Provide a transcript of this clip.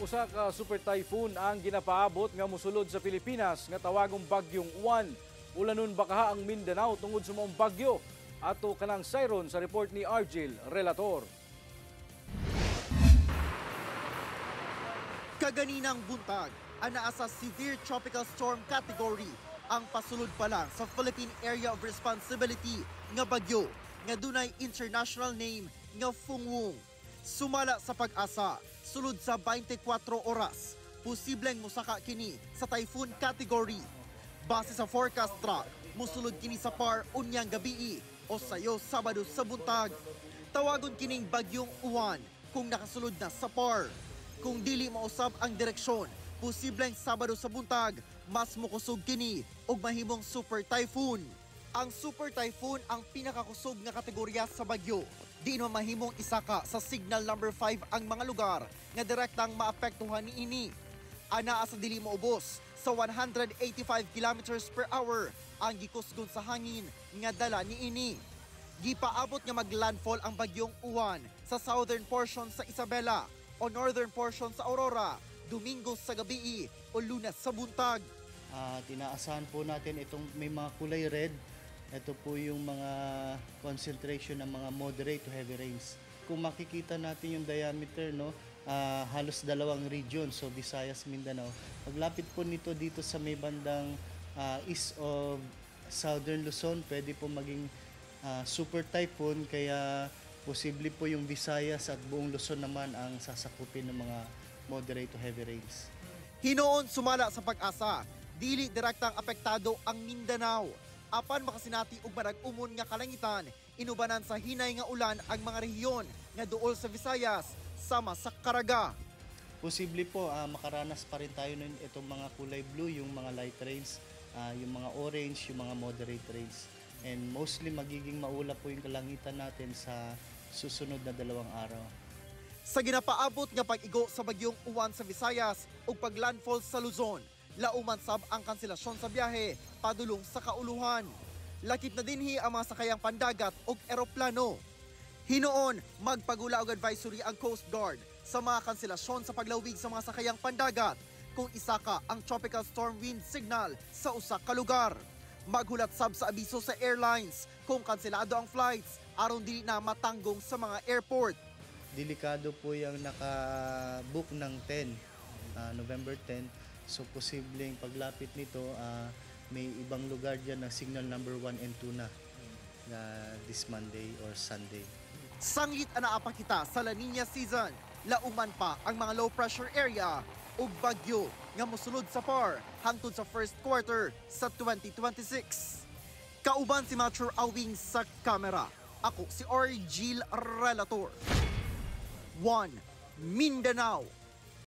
Usa ka super typhoon ang ginapaabot nga mosulod sa Pilipinas nga tawagong Bagyong Uwan. Ulanon bakaha ang Mindanao tungod sa maong bagyo. Ato kanang sayron sa report ni Argel Relator. Kaganinang buntag, anaa sa severe tropical storm category ang pasulod pa lang sa Philippine Area of Responsibility nga bagyo nga dunay international name nga Fung-wong. Sumala sa Pag-asa, sulod sa 24 oras, posibleng mosaka kini sa typhoon category. Base sa forecast track, musulod kini sa PAR unyang gabii o sayo Sabado sa buntag. Tawagon kining Bagyong Uwan kung nakasulod na sa PAR. Kung dili mausab ang direksyon, posibleng Sabado sa buntag, mas mukusog kini og mahimong super typhoon. Ang super typhoon ang pinakakusog nga kategorya sa bagyo. Di man mahimong isaka sa signal number 5 ang mga lugar nga direktang maapektuhan niini. Anaa sa dili moubos sa 185 kilometers per hour ang gikusgon sa hangin nga dala niini. Gipaabot nga maglandfall ang Bagyong Uwan sa southern portion sa Isabela o northern portion sa Aurora, Domingo sa gabii o Lunes sa buntag. At inaasahan po natin itong may mga kulay red. Ito po yung mga concentration ng mga moderate to heavy rains. Kung makikita natin yung diameter, no, halos dalawang region, so Visayas, Mindanao. Paglapit po nito dito sa may bandang east of Southern Luzon, pwede po maging super typhoon, kaya posible po yung Visayas at buong Luzon naman ang sasakupin ng mga moderate to heavy rains. Hinuon, sumala sa Pag-asa, dili direktang apektado ang Mindanao. Apan makasinati og marag-umon nga kalangitan, inubanan sa hinay nga ulan ang mga rehiyon nga duol sa Visayas sama sa Caraga. Posible po makaranas pa rin tayo nun itong mga kulay blue, yung mga light rains, yung mga orange, yung mga moderate rains. And mostly magiging maulap po yung kalangitan natin sa susunod na 2 araw. Sa ginapaabot nga pag-igo sa Bagyong Uwan sa Visayas ug paglandfall sa Luzon, lauman sab ang kanselasyon sa biyahe padulong sa kauluhan. Lakip na dinhi ang mga sakayang pandagat ug eroplano. Hinuon, magpagula og advisory ang Coast Guard sa mga kanselasyon sa paglawig sa mga sakayang pandagat kung isaka ang tropical storm wind signal sa usa ka lugar. Maghulat sab sa abiso sa airlines kung kanselado ang flights aron dili na matanggong sa mga airport. Delikado po yung naka-book ng 10, November 10. So posibleng paglapit nito, may ibang lugar dyan na signal number 1 and 2 na this Monday or Sunday. Sanglit anaa pa kita sa La Nina season, lauman pa ang mga low pressure area ug bagyo nga mosulod sa PAR hangtod sa first quarter sa 2026. Kauban si Mature Awing sa kamera. Ako si Argel Relator. 1 Mindanao.